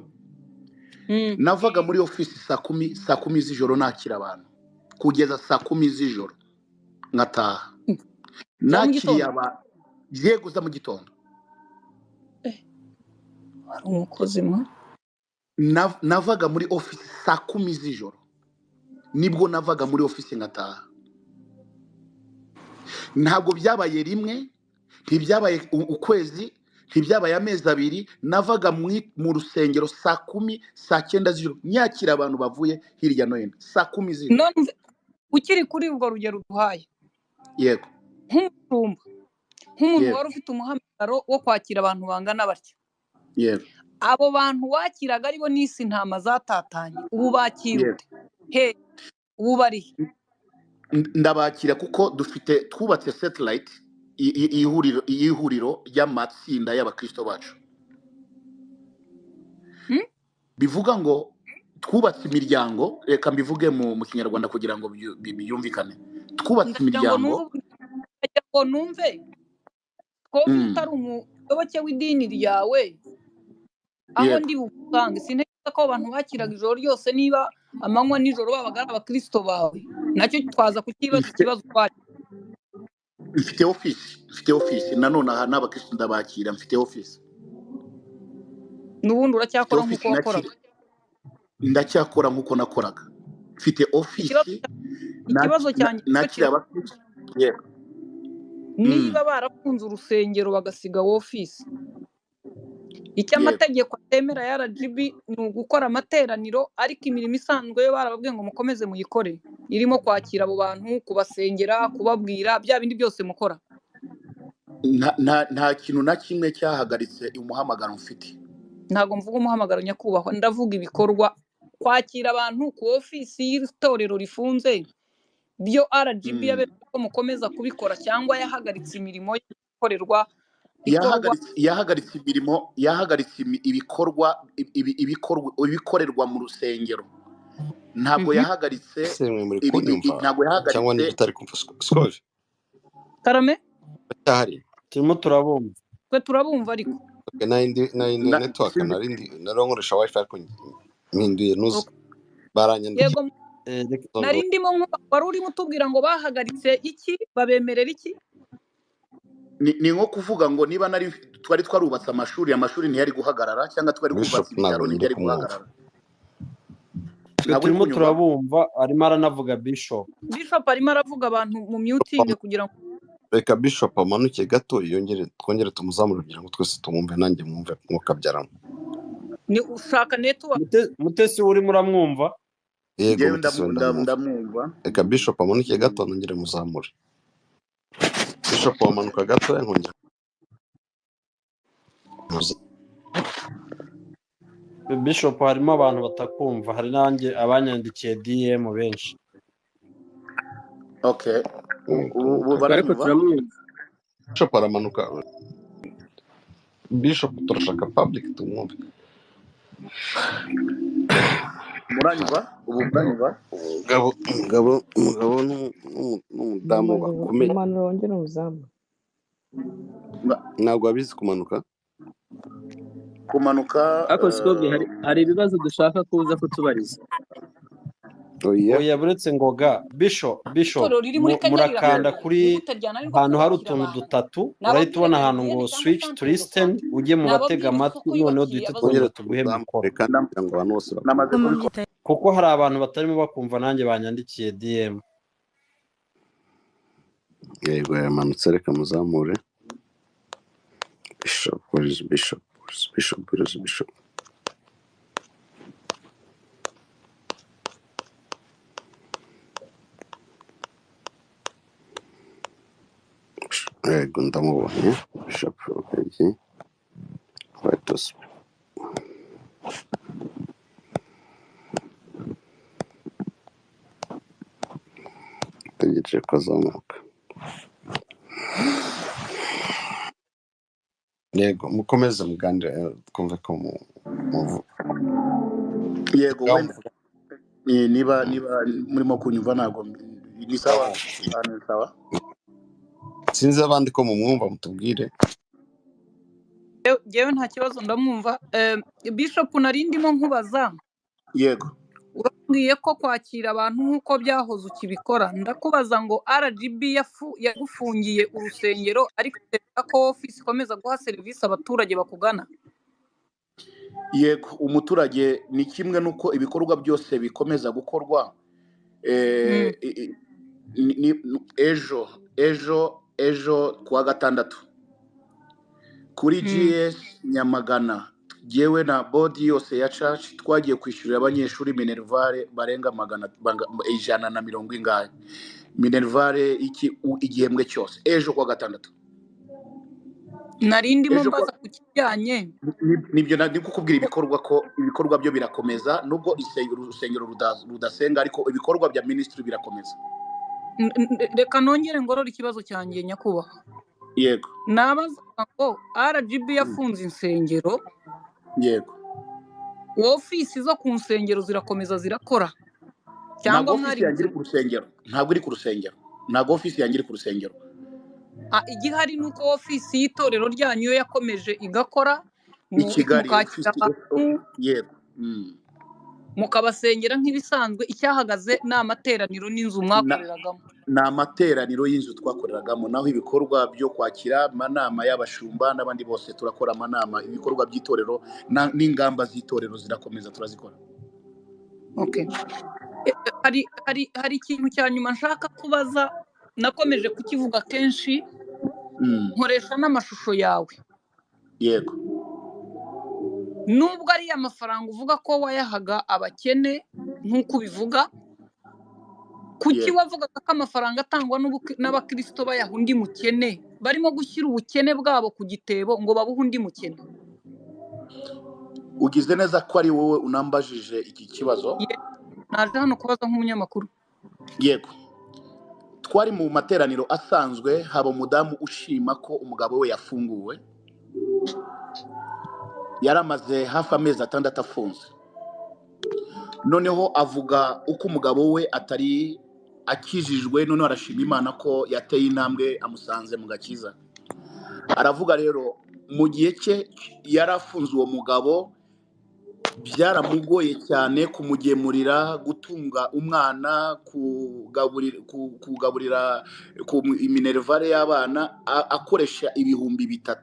Navaga muri ofisi saa kumi z'ijoro, nakira abantu kugeza saa 10 z'ijoro nkataha. Za mu Nakiriye gitondo? aba, yego, za mu gitondo. Wari umukozi mwa. Navaga muri ofisi saa 10 z'ijoro, nibwo navaga muri ofisi nkataha. Ntabwo byabaye rimwe, ntibyabaye ukwezi, ntibyabaye amezi 2. Navaga mu rusengero saa 10, saa 9 z'ijoro, nyakira abantu bavuye hirya no hino saa 10 z'ijoro. None ukiri kuri urwo rugero duhaye, Yego. nk'umushumba, nk'umuntu Yego. wari ufite umuhamagaro wo kwakira abantu bangana batya, Yego. abo bantu wakiraga aribo n'isi intama zatatanye, ubu bakira Yego. ute? He, ubu bari he? Ndabakira kuko dufite, twubatse satellite ihuriro ry'amatsinda y'abakristo bacu. Bivuga ngo twubatse imiryango, reka mbivuge mu Kinyarwanda kugira ngo byumvikane. Twubatse Ndagira ngo imiryango. numve, ndagira ngo numve ko utari umuyoboke w'idini ryawe aho ndi bugusange. Sintekereza ko abantu bakiraga ijoro ryose, niba amanywa nijoro babaga ari abakristo bawe, nacyo twaza kukibaza. Mfite Ikibazo twacyo. mfite ofisi nanone aha n'abakristo ndabakira, mfite ofisi. N'ubundi Mfite uracyakora ofisi nk'uko wakoraga? Nakira, ndacyakora nk'uko nakoraga, mfite Ikibazo ofisi ikibazo cyanjye cyo nakira kiri abakristo, yego. Niba barafunze urusengero bagasiga ofisi, icyo amategeko atemera ya RGB ni ugukora amateraniro, ariko imirimo isanzwe yo barababwiye ngo mukomeze muyikore, irimo kwakira abo bantu, kubasengera, kubabwira bya bindi byose mukora. Nta kintu na kimwe cyahagaritse umuhamagaro mfite. Ntabwo mvuga umuhamagaro, nyakubahwa, ndavuga ibikorwa. Kwakira abantu ku ofisi y'itorero rifunze byo RGB yabemereye ko mukomeza kubikora, cyangwa yahagaritse imirimo ikorerwa ikorwa? Yahagaritse imirimo, yahagaritse ibikorwa ibikorerwa mu rusengero, ntabwo yahagaritse Ese mwe muri kunyumva ntabwo cyangwa yahagaritse. Niba utari kumva Sikovi Karame. Uracyahari? Turimo turabumva. Twe turabumva ariko. Okay, nayindi network. Sinzi. Narindi nari nkoresha wifi ariko mpinduye nuza baranyandikiye. Yego. Ngo Nari ndimo wari urimo utubwira ngo bahagaritse iki, babemerera iki? Ni nko kuvuga ngo niba nari twari twarubatse amashuri, amashuri ntiyari guhagarara, cyangwa twari Bishop twubatse ibitaro ntabwo ndi ntibyari kumwumva. guhagarara. Twe Ntabwo uri turimo kunyumva? turabumva, arimo aranavuga Bishop. Bishop arimo aravuga, abantu mu mutinge kugira ngo Reka Bishop amanuke gato, yongere twongere tumuzamure kugira ngo twese tumwumve, nanjye mwumve mwukabyaramo. Ni ushaka network. Mutesi, urimo uramwumva? Yego. Njyewe Mutesi we ndamwumva. Ndamwumva. Reka Bishop amanuke gato nongere muzamure. Bishop, wamanuka gato nkongera Bishop, harimo abantu batakumva, hari nanjye abanyandikiye DM benshi. Okay, ubu Twe ariko baranyumva? Turamwumva. Bishop aramanuka. Bishop, turashaka public tumwumve. Muranyumva ubu? Muranyumva? Umugabo n'umudamu bakomeye. Mumanura wongere umuzamu. Ntabwo abizi kumanuka. Kumanuka. Ariko Sikovi, hari ibibazo dushaka kuza kutubariza. Oya. Oya, buretse ngoga Bishop, Bishop Itorero riri muri Kenya murakanda rirafunze, kuri ni gute ryananirwa ahantu hari kubakira utuntu abantu? dutatu, Ni urahita ubona ababwire ahantu ngo garidiyene cyangwa switch to centre de listen, sante, ujye mu ni batega ababwire amatwi, isoko noneho yubakiye duhite Twongere twongera tuguhe tumuzamure mikoro, kandi kugira ngo abantu bose bakumve. Namaze kubikora. Kuko hari abantu batarimo bakumva, nanjye banyandikiye DM. Yego, yamanutse, reka muzamure. Bishop, where is Bishop? Where is Bishop? Where is Bishop? Yego, ndamubonye Bishop Rugagi. White House. Tegereje ko azamuka. Yego, mukomeze muganire, twumve ko Yego. ngaho Wenda muvuga. Niba murimo kunyumva ntabwo ni sawa. Ndabumva. Ni sawa. Sinzi abandi ko mumwumva, mutubwire. Njyewe nta kibazo ndamwumva. Bishop, nari ndimo nkubaza. Yego. Urambwiye ko kwakira abantu nk'uko byahoze ukibikora. Ndakubaza ngo RGB yagufungiye urusengero, ariko itemera ko ofisi ikomeza guha serivisi abaturage bakugana? Yego, umuturage ni kimwe n'uko ibikorwa byose bikomeza gukorwa. Ejo kuwa gatandatu kuri GS Nyamagana, jyewe na bodi yose ya church twagiye kwishyurira abanyeshuri minervare barenga 120 ingahe minervare igihembwe cyose, ejo kuwa gatandatu. Nari ndimo Ejo kuwa mbaza ku kijyanye nibyo ndi kukubwira, ibikorwa ko ibikorwa byo birakomeza nubwo urusengero rudasenga, ariko ibikorwa bya ministry birakomeza. Reka nongere ngorore ikibazo cyanjye, nyakubahwa. Yego. Nabaza ngo RGB yafunze insengero. Yego. Ofisi zo ku nsengero zirakomeza zirakora cyangwa Ntabwo ofisi mwari yanjye iri ku rusengero, ntabwo iri ku rusengero, ntabwo ofisi yanjye iri ku rusengero. Igihari ni uko ofisi y'itorero ryanyu yo yakomeje igakora, I Kigali mukakira ofisi abantu, yego. mukabasengera nk'ibisanzwe. Icyahagaze ni amateraniro n'inzu mwakoreragamo. Ni amateraniro y'inzu twakoreragamo, naho ibikorwa byo kwakira amanama y'abashumba n'abandi bose turakora amanama, ibikorwa by'itorero n'ingamba z'itorero zirakomeza, turazikora. Okay. Hari ikintu cya nyuma nshaka kubaza, nakomeje kukivuga kenshi, nkoresha n'amashusho yawe. Yego. Nubwo ari amafaranga uvuga ko wayahaga abakene nk'uko ubivuga, kuki Yego. wavugaga ko amafaranga atangwa n'abakristo bayaha undi mukene? Barimo gushyira ubukene bwabo ku gitebo ngo babuhe undi mukene. Ugize neza ko ari wowe unambajije iki kibazo. Naje hano kubaza nk'umunyamakuru. Yego. Twari mu materaniro asanzwe, haba umudamu ushima ko umugabo we yafunguwe, yaramaze hafi amezi 6 afunze. Noneho avuga uko umugabo we atari akijijwe, noneho arashima Imana ko yateye intambwe amusanze mu gakiza. Aravuga rero mu gihe cye yarafunze uwo mugabo, byaramugoye cyane kumugemurira, gutunga umwana, kugaburira minervare y'abana, akoresha 3000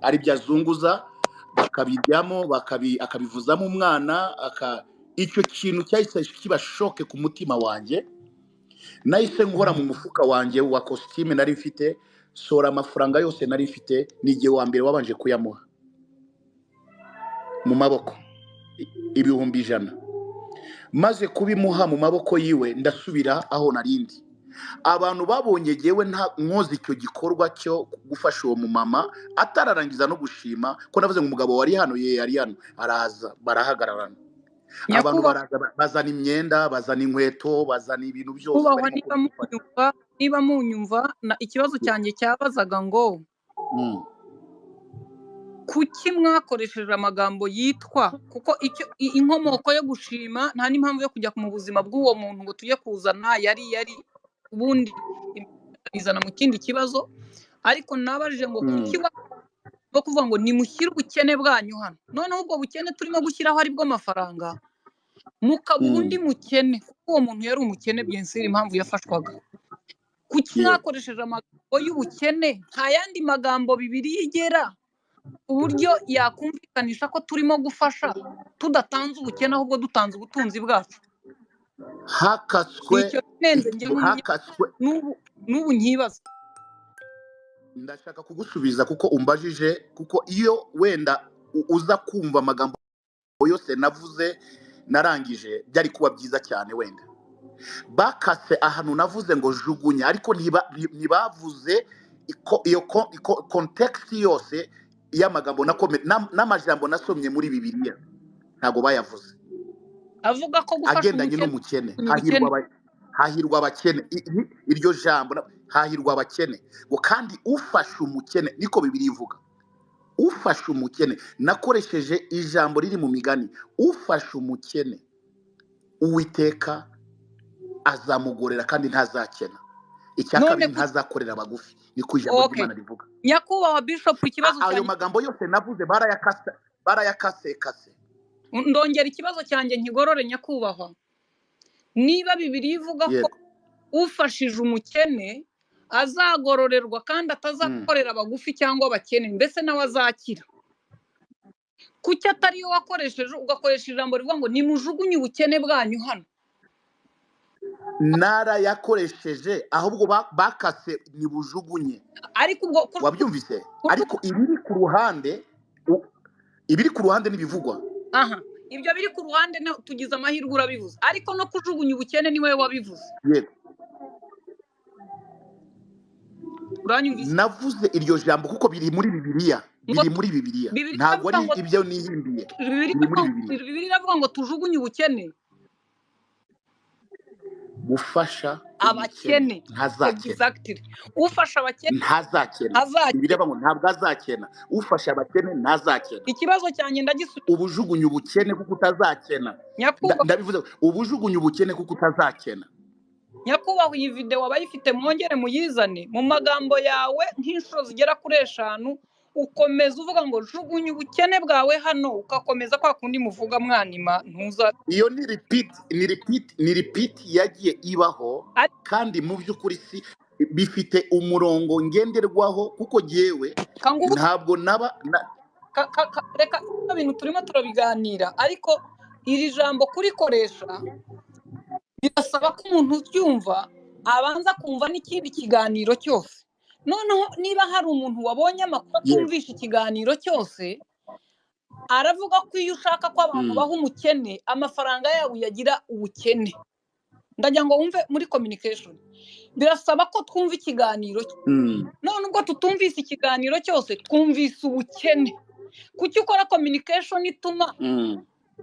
ari byo azunguza, bakabijyamo, akabivuzamo umwana. Icyo kintu cyahise kiba shoke ku mutima wanjye. Nahise nkora mu mufuka wanjye wa kositime nari mfite, sora amafaranga yose nari mfite, n'igihe wa mbere wabanje kuyamuha mu maboko 100,000. Maze kubimuha mu maboko yiwe, ndasubira aho narindi. Abantu babonye jyewe nta nkoze icyo gikorwa cyo gufasha uwo mumama atararangiza no gushima, ko navuze ngo umugabo wari hano, ye yari hano, araza barahagararana. Abantu baraza bazana imyenda, bazana inkweto, bazana ibintu byose barimo kubifata. Niba munyumva, ikibazo cyanjye cyabazaga ngo kuki mwakoresheje amagambo yitwa, kuko icyo inkomoko yo gushima nta n'impamvu yo kujya mu buzima bw'uwo muntu ngo tujye kuzana yari ubundi izana mu kindi kibazo. Ariko nabajije ngo kuki bo kuvuga ngo nimushyire ubukene bwanyu hano, noneho ubwo bukene turimo gushyiraho ari bwo mafaranga, mukabuha undi mukene, kuko uwo muntu yari umukene bien sûr impamvu yafashwaga. Kuki mwakoresheje amagambo y'ubukene, nta yandi magambo Bibiliya igera uburyo yakumvikanisha ko turimo gufasha tudatanze ubukene ahubwo dutanze ubutunzi bwacu? Hakaswe Icyo nenze njye hakaswe n'ubu nkibaza. Ndashaka kugusubiza kuko umbajije, kuko iyo wenda uza kumva amagambo yose navuze narangije byari kuba byiza cyane. Wenda bakase ahantu navuze ngo jugunya, ariko ntibavuze iyo context yose y'amagambo n'amajambo nasomye muri Bibiliya, ntago bayavuze. Avuga ko gufasha agendanye n'umukene, hahirwa abakene. Iryo jambo hahirwa abakene, ngo kandi ufasha umukene, niko Bibiliya ivuga, ufasha umukene. Nakoresheje ijambo riri mu migani, ufasha umukene Uwiteka azamugorera kandi ntazakena. Icya None kabiri, ku ntazakorera abagufi, niko ijambo okay, ry'Imana rivuga. Nyakubahwa Bishop, ikibazo Ayo cyanjye magambo yose navuze barayakase, barayakasekase. Ndongera ikibazo cyanjye nkigorore, nyakubahwa. Niba Bibiliya ivuga ko Yego. ufashije umukene azagororerwa kandi atazakorera abagufi cyangwa abakene, mbese nawe azakira, kuki atariyo wakoresheje, ugakoresha ijambo rivuga ngo nimujugunye ubukene bwanyu hano? Narayakoresheje, ahubwo bakase nibujugunye. Ariko ubwo Wabyumvise? Ariko ibiri ku ruhande, ibiri ku ruhande n'ibivugwa. Aha, ibyo biri ku ruhande tugize amahirwe urabivuze, ariko no kujugunya ubukene ni wowe wabivuze. Yego. Uranyumvise? Navuze iryo jambo kuko biri muri Bibiliya, Ngo biri muri Bibiliya, Bibiliya ntabwo iravuga ari ngo ibyo nihimbiye, Bibiliya biri muri iravuga Bibiliya. Bibiliya iravuga ngo tujugunye ubukene. Gufasha umukene abakene ntazakena. Exactly, ufasha abakene ntazakena. Ntazakena. Bibiliya iravuga ngo ntabwo azakena, ufasha abakene ntazakena. Ikibazo cyanjye ndagisubiza. Ubujugunye ubukene kuko utazakena. Nyakubahwa, Ndabivuze, ubujugunye ubukene kuko utazakena. Nyakubahwa, iyi videwo abayifite mwongere muyizane. Mu magambo yawe nk'inshuro zigera kuri 5 ukomeza uvuga ngo jugunya ubukene bwawe hano, ugakomeza kwa kundi muvuga mwanima ntuza. Iyo ni repeat, ni repeat, ni repeat yagiye ibaho. Kandi mu by'ukuri si bifite umurongo ngenderwaho, kuko jyewe Kanguhu, ntabwo naba reka bino bintu turimo turabiganira, ariko iri jambo kurikoresha birasaba ko umuntu uryumva abanza kumva n'ikindi kiganiro cyose. Noneho niba hari umuntu wabonye amakuru atumvisha ikiganiro cyose, aravuga ko iyo ushaka ko abantu baha umukene amafaranga yabo uyagira ubukene. Ndagira ngo wumve muri communication birasaba ko twumva ikiganiro. None ubwo tutumvise ikiganiro cyose, twumvise ubukene. Kuki ukora communication ituma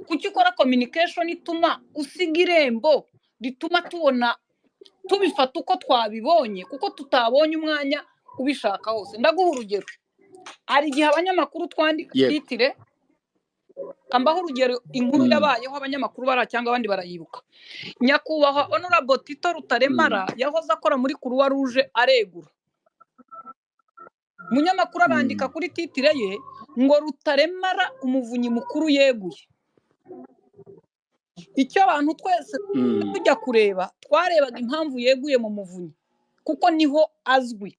kuki ukora communication ituma usiga irembo rituma tubona tubifata uko twabibonye, kuko tutabonye umwanya ubishaka hose? Ndaguha urugero, hari igihe abanyamakuru twandika titre. Kambaho urugero, inkuru yabayeho, abanyamakuru bara cyangwa abandi barayibuka. Nyakubahwa Honorable Tito Rutaremara yahoze akora muri Croix Rouge, aregura. Umunyamakuru arandika kuri titre ye ngo "Rutaremara umuvunyi mukuru yeguye". Icyo abantu twese tujya kureba, twarebaga impamvu yeguye mu muvunyi, kuko niho azwi.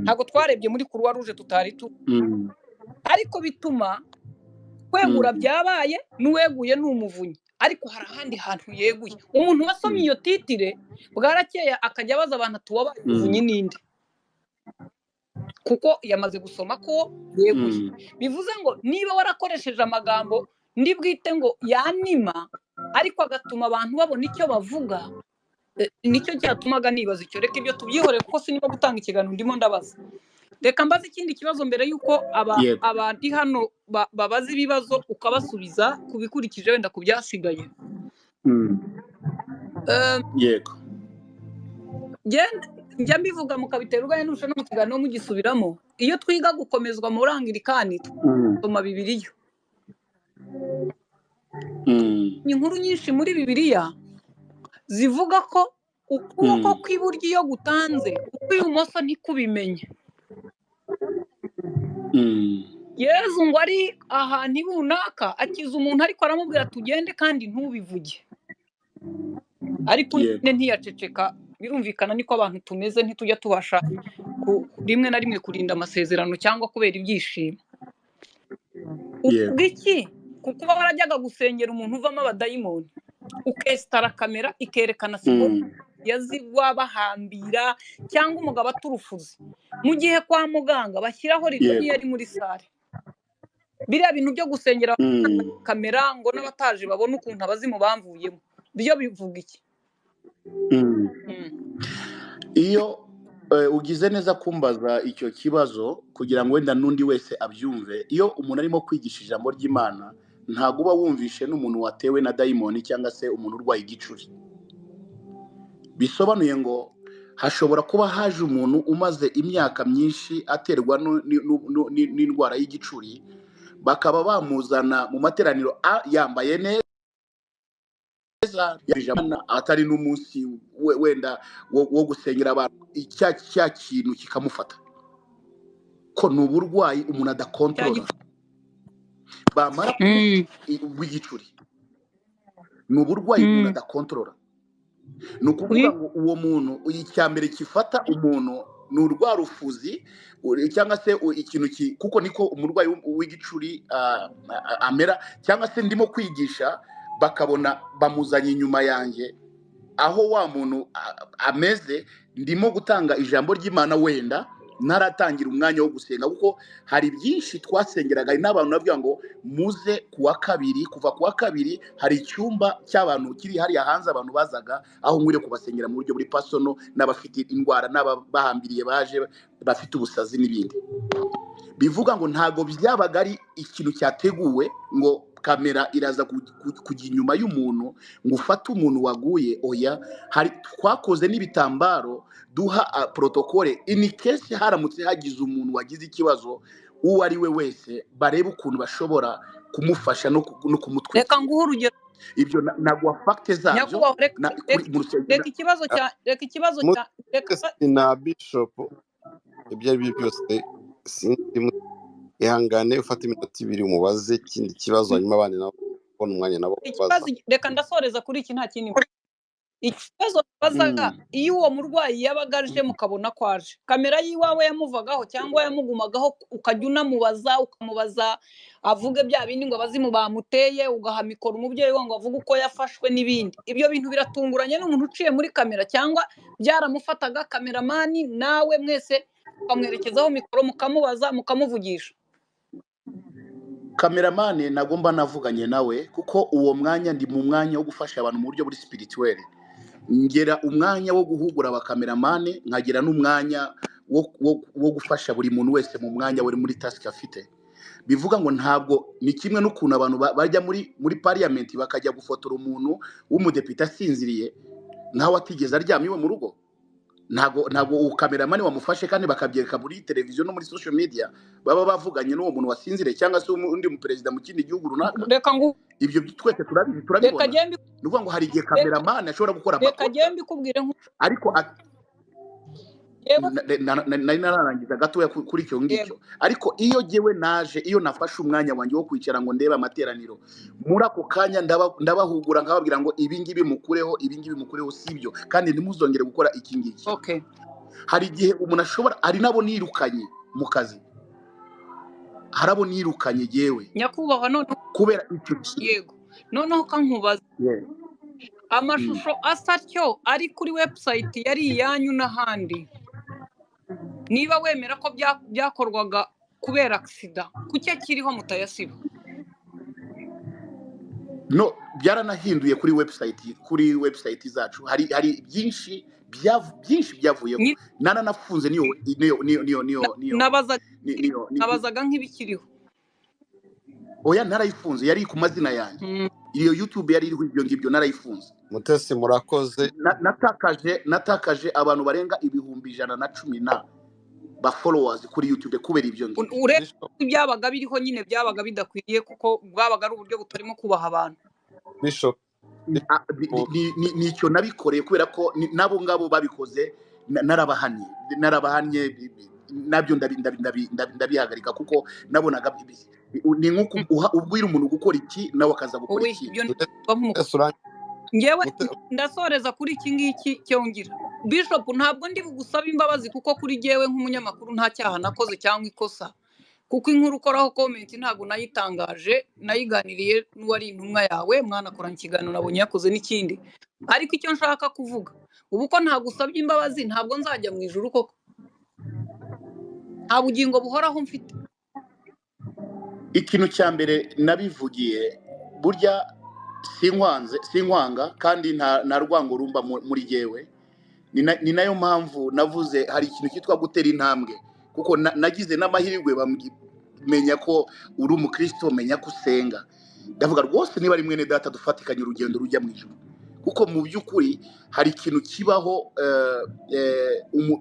Ntabwo twarebye muri Croix Rouge tutari tu, ariko bituma kwegura byabaye, n'uweguye ni umuvunyi, ariko hari ahandi hantu yeguye. Umuntu wasomye iyo titre bwarakeye akajya abaza abantu ati "Uwabaye umuvunyi ninde?" kuko yamaze gusoma ko yeguye. Bivuze ngo niba warakoresheje amagambo ndi bwite ngo yanima, ariko agatuma abantu babona icyo bavuga, nicyo cyatumaga nibaza icyo. Reka ibyo tubyihorere, kuko sinimo gutanga ikiganiro, ndimo ndabaza. Reka mbaze ikindi kibazo mbere y'uko Yego. abandi hano babaza ibibazo, ukabasubiza ku bikurikije wenda ku byasigaye. Yego. Njya mbivuga mukabitera urwenya, nurusha no mu kiganiro mugisubiramo. Iyo twiga gukomezwa muri Anglikani, dusoma Bibiliya, inkuru nyinshi muri Bibiliya zivuga ko ukuboko kw'iburyo iyo gutanze, ukw'ibumoso ntikubimenye. Yezu ngo ari ahantu runaka akiza umuntu, ariko aramubwira tugende kandi ntubivuge, ariko Yego. ntiyaceceka. Birumvikana, niko abantu tumeze, ntitujya tubasha rimwe na rimwe kurinda amasezerano cyangwa kubera ibyishimo. Yego. Uvuga iki kuko uba warajyaga gusengera umuntu uvamo abadayimoni, ukesitara kamera ikerekana siporo yazigwa bahambira, cyangwa umugabo aturufuze, mu gihe kwa muganga bashyiraho rido Yego. niyo ari muri sale? Biriya bintu byo gusengera kamera ngo n'abataje babone ukuntu abazimu bamvuyemo, byo bivuga iki? Iyo ugize neza kumbaza icyo kibazo kugira ngo wenda n'undi wese abyumve. Iyo umuntu arimo kwigisha ijambo ry'Imana, ntabwo uba wumvishe n'umuntu watewe na dayimoni cyangwa se umuntu urwaye igicuri. Bisobanuye ngo hashobora kuba haje umuntu umaze imyaka myinshi aterwa n'indwara y'igicuri, bakaba bamuzana mu materaniro yambaye neza. atari n'umunsi wenda wo gusengera abantu, cya kintu kikamufata ko ni uburwayi umuntu adakontorora, bamara bw'igicuri ni uburwayi umuntu adakontorora. Ni ukuvuga ngo uwo muntu icya mbere gifata umuntu ni urwarufuzi cyangwa se ikintu kuko niko umurwayi w'igicuri amera, cyangwa se ndimo kwigisha bakabona bamuzanye inyuma yanjye aho wa muntu ameze, ndimo gutanga ijambo ry'Imana wenda ntaratangira umwanya wo gusenga, kuko hari byinshi twasengeraga. Hari n'abantu bavuga ngo muze kuwa kabiri, kuva kuwa kabiri hari icyumba cy'abantu kiri hariya hanze, abantu bazaga aho nkwiriye kubasengera mu buryo buri pasono, n'abafite indwara n'abahambiriye baje bafite ubusazi n'ibindi. Bivuga ngo ntago byabaga ari ikintu cyateguwe ngo kamera iraza kujya inyuma y'umuntu ngo ufate umuntu waguye, oya. Hari twakoze n'ibitambaro duha protokole in case haramutse hagize umuntu wagize ikibazo uwo ari we wese, barebe ukuntu bashobora kumufasha no kumutwikira. Reka nguhe urugero, ibyo nagwa fact zabyo reka ikibazo cya reka ikibazo cya reka na bishop ibyo ari byo byose sinzi, ihangane ufate iminota ibiri umubaze ikindi kibazo, hanyuma abandi nabo kubona umwanya nabo kubaza. Reka ndasoreza kuri iki, nta kindi. Ikibazo bazaga iyo uwo murwayi yabaga aje mukabona ko aje, kamera y'iwawe yamuvagaho cyangwa yamugumagaho, ukajya unamubaza ukamubaza avuge bya bindi ngo abazimu bamuteye, ugaha mikoro umubyeyi we ngo avuge uko yafashwe n'ibindi. Ibyo bintu biratunguranye n'umuntu uciye muri kamera, cyangwa byaramufataga kameramani nawe mwese ukamwerekezaho mikoro mukamubaza mukamuvugisha. Kameramani nagomba navuganye nawe kuko uwo mwanya ndi mu mwanya wo gufasha abantu mu buryo buri spirituel, ngera umwanya wo guhugura abakameramani, nkagira n'umwanya wo gufasha buri muntu wese mu mwanya wari muri task afite. Bivuga ngo ntabwo ni kimwe n'ukuntu abantu bajya muri parliament bakajya gufotora umuntu w'umudepite asinziriye nkaho atigeze aryama iwe mu rugo. Ntabwo ukameramani wamufashe kandi bakabyereka muri televiziyo no muri social media, baba bavuganye n'uwo muntu wasinziriye cyangwa se undi muperezida mu kindi gihugu runaka. Reka ngo ibyo twese turabibona. Ni ukuvuga ngo hari igihe kameramani ashobora gukora amakosa. Reka njye mbikubwire ariko nari nararangiza gatoya kuri icyo ngicyo. Ariko iyo jyewe naje, iyo nafashe umwanya wanjye wo kwicara ngo ndebe amateraniro, muri ako kanya ndabahugura nkababwira ngo ibi ngibi mukureho, ibi ngibi mukureho, sibyo, kandi ntimuzongere gukora iki ngiki. Hari igihe umuntu ashobora, hari nabo nirukanye mu kazi, hari abo nirukanye jyewe nyakubahwa none kubera icyo kintu. Yego, noneho kankubaza amashusho asa atyo ari kuri website yari iyanyu n'ahandi, niba wemera ko byakorwaga kubera aksida, kuki akiriho mutayasiba? No, byaranahinduye kuri website zacu. Hari byinshi byavuyeho, naranafunze niyo nabazaga nk'ibikiriho. Oya, narayifunze, yari ku mazina yanjye. Iyo YouTube yari iriho ibyo ngibyo narayifunze. Mutesi murakoze. Natakaje abantu barenga 110,000 na ba followers kuri YouTube kubera ibyo ngibyo. Uretse byabaga biriho nyine byabaga bidakwiriye, kuko bwabaga ari uburyo butarimo kubaha abantu. Bishop nicyo nabikoreye kubera ko nabo ngabo babikoze narabahanye nabyo ndabihagarika, kuko nabonaga ni nkuko ubwira umuntu gukora iki nawe akaza gukora iki. Ngewe ndasoreza kuri iki ngiki cyongira. Bishop, ntabwo ndi bugusaba imbabazi kuko kuri jyewe nk'umunyamakuru nta cyaha nakoze cyangwa ikosa, kuko inkuru ukoraho comment ntabwo nayitangaje, nayiganiriye n'uwari intumwa yawe, mwanakoranye ikiganiro nabonye yakoze n'ikindi. Ariko icyo nshaka kuvuga ubu ko ntagusabye imbabazi ntabwo nzajya mu ijuru koko, nta bugingo buhoraho mfite. Ikintu cya mbere nabivugiye, burya sinkwanga kandi nta rwango rumba muri jyewe. Ni nayo mpamvu navuze hari ikintu cyitwa gutera intambwe, kuko nagize n'amahirwe bamenya ko uri umukristo, menya ko usenga. Ndavuga rwose niba ari mwene data dufatikanye urugendo rujya mu ijuru, kuko mu by'ukuri hari ikintu kibaho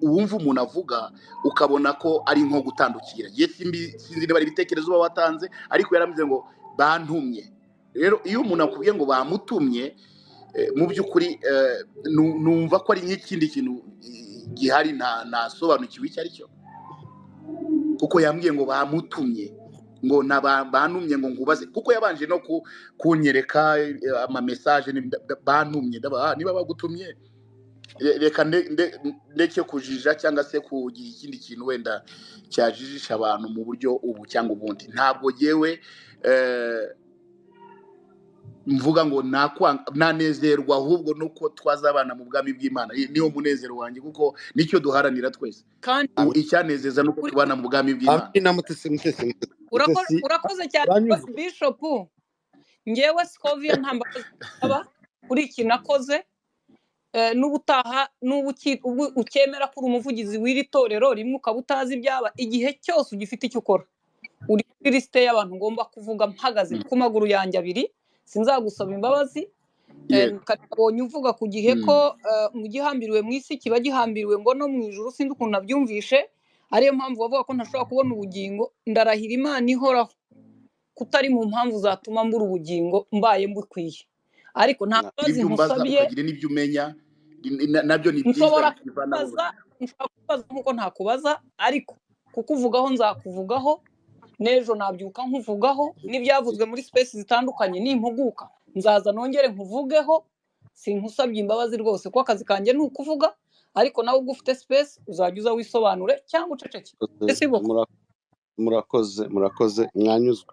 uwumva umuntu avuga ukabona ko ari nko gutandukira. Sinzi niba ari ibitekerezo uba watanze, ariko yaramze ngo bantumye. Rero iyo umuntu akubwiye ngo bamutumye, Mu by'ukuri numva ko ari nk'ikindi kintu gihari ntasobanukiwe icyo ari cyo, kuko yambwiye ngo bamutumye ngo bantumye ngo nkubaze, kuko yabanje no kunyereka ama message bantumye. Niba bagutumye, reka ndeke kujija cyangwa se kugira ikindi kintu wenda cyajijisha abantu mu buryo ubu cyangwa ubundi. Ntabwo yewe mvuga ngo nanezerwa, ahubwo nuko twazabana mu bwami bw'Imana. Niwo munezero wanjye, kuko nicyo duharanira twese. Kandi Icyanezeza nuko tubana mu bwami bw'Imana. Amina. Mutesi, Mutesi, Mutesi. Urakoze cyane. Uranyuzwe? Bishop, ngewe Scovia nta mbabazi nsaba kuri iki nakoze. N'ubutaha n'ubu ubwo ukemera ko uri umuvugizi w'iri torero rimwe ukaba utazi ibyaba, igihe cyose ugifite icyo ukora uri kuri lisite y'abantu ngomba kuvuga mpagaze ku maguru yanjye abiri, sinzagusaba imbabazi. Nabonye uvuga ku gihe ko mu gihambiriwe mu isi kiba gihambiriwe ngo no mu ijuru, sinzi ukuntu nabyumvishe, ariyo mpamvu bavuga ko ntashobora kubona ubugingo. Ndarahira Imana ihoraho kutari mu mpamvu zatuma mbura ubugingo mbaye mbukwiye, ariko nta mbabazi Ibyo umbaza nkusabye. ukagira n'ibyo umenya nabyo ni byiza, Nshobora bivanaho kubaza, nshobora kubaza nk'uko ntakubaza, ariko kukuvugaho nzakuvugaho n'ejo nabyuka nkuvugaho, n'ibyavuzwe muri space zitandukanye nimpuguka nzaza nongere nkuvugeho. Sinkusabye imbabazi rwose, kuko akazi kanjye ni ukuvuga, ariko nawe ubwo ufite space uzajya uza wisobanure cyangwa uceceke. Ese ibuka. Murakoze, murakoze, mwanyuzwe.